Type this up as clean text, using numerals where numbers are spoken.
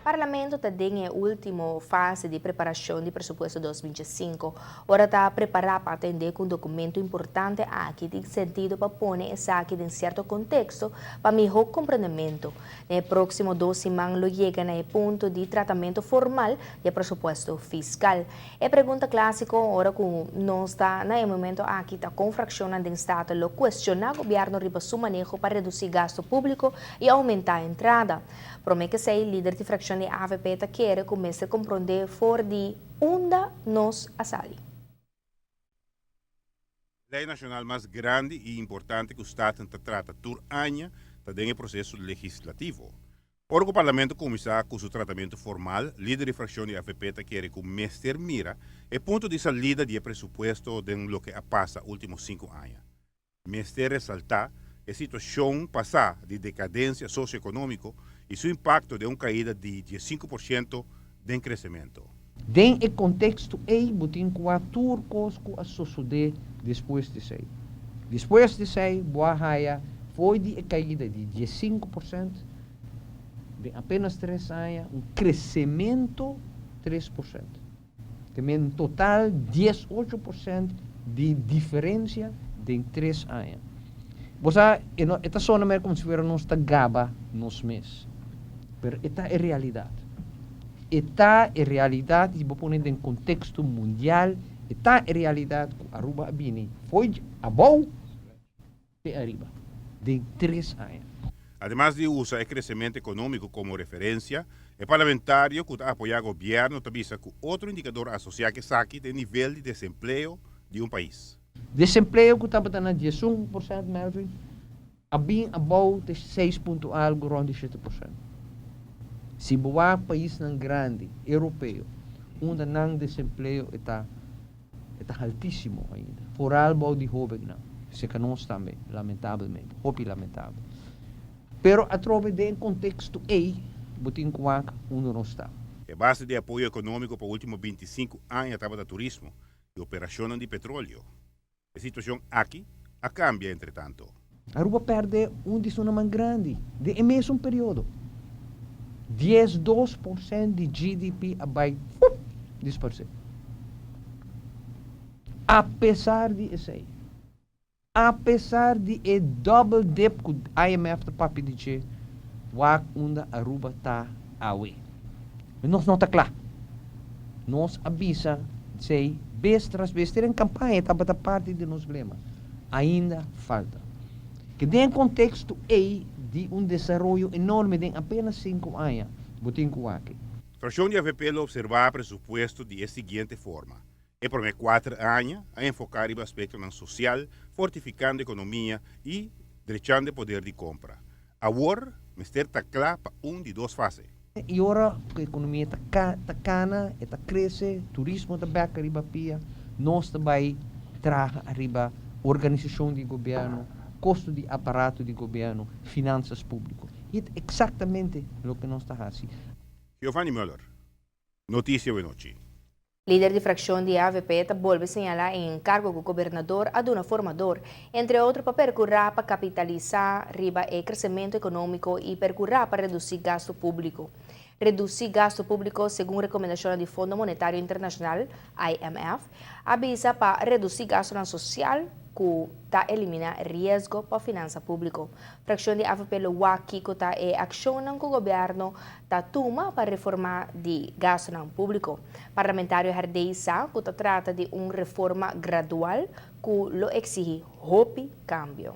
Parlamento ta den e ultimo fase di preparacion di presupuesto 2025. Ora ta prepara pa atende cu un documento importante aki, tin sentido pa pone esaki den cierto contexto pa miho comprendemento. Den e proximo 2 siman lo yega na e punto di tratamento formal di e presupuesto fiscal. E pregunta clasico ora cu nos ta na e momento aki ta con fraccion den Staten lo cuestiona gobierno riba su maneho pa reduci gasto publico y aumenta entrada. Prome cu esey, lider di fraccion di AVP ta kere cu mester compronde for di unda nos a sali. Ley nacional mas grandi y importante cu Staten ta trata tur aña ta den proceso legislativo. Ora cu Parlamento cuminsa cu su tratamento formal, lider di fraccion di AVP ta kere cu mester mira e punto di salida di presupuesto den loke a pasa ultimo 5 aña. Mester resalta e situacion pasa di decadencia socioeconomico y su impacto di un caida di 5% di crecemento. Den e contexto ey bo tin cu tur cos cu a sucede despues di esey. Despues di esey, bo a haya for di e caida di 5% di apenas 3 aña, un crecemento 3%. Tambe en total 18% di diferencia den 3 aña. Bo sa, ta sona como si fuera nos ta gaba nos mes. Pero ta e realidad. Ta e realidad, y bo pone den contexto mundial, ta e realidad cu Aruba a bini for di abou te ariba, den 3 aña. Ademas di usa e crecemento economico como referencia, e parlamentario cu ta apoya gobierno ta bisa cu otro indicador asocia cu esaki ta e nivel di desempleo di un pais. Desempleo cu tabata na 11%, Melvin, a bin abou di 6 punto algo, rond di 7%. Si bo paisnan grandi, europeo, unda nan desempleo ta altisimo ainda. Vooral bou di hobennan. Serca nos tambe, lamentablemente, hopi lamentabel. Pero atrobe den contexto ey, bo tin cu unda nos ta. E base di apoyo economico pa ultimo 25 aña tabata turismo y operacion di petroleo. E situacion aki a cambia entre tanto. Aruba a perde un di su mas grandi, den mesun periodo. 12% di GDP a bay disparce. Apesar di esey, apesar di e double dip cu IMF ta papia di dje, wak unda Aruba ta awe. Nos no ta cla. Nos a bisa, esey, bes tras bes, den campaña, tabata parti di nos lema. Ainda falta. Cu den contexto ey di un desaroyo enorme den apenas 5 aña, bo tin cu aki. Fraccion di AVP lo observa presupuesto di e siguiente forma. E prome 4 aña a enfoca e aspecto social, fortificando economia y drechando poder di compra. Awor, mester ta cla pa un di dos fase. Y ora cu e economia ta cana, ta crece, turismo ta back ariba pia, nos ta bay traha ariba organisacion di gobierno, costo di aparato di gobierno, finanzas publico. Y ta exactamente loke nos ta haciendo. Giovanni Müller, Noticia Nochi. Lider di fraccion di AVP ta bolbe señala e encargo cu gobernador a duna formador, entre otro pa percura pa capitalisa riba e crecemento economico y percura pa reduci gasto publico. Reduci gasto publico, segun recomendacion di Fondo Monetario Internacional, IMF, a bisa pa reduci gasto social cu ta elimina riesgo pa finansa publico. Fraccion di AVP lo wak kico ta e accion cu gobierno ta tuma pa reforma di gasto publico. Parlamentario Herdé sa cu ta trata di un reforma gradual cu lo exigi hopi cambio.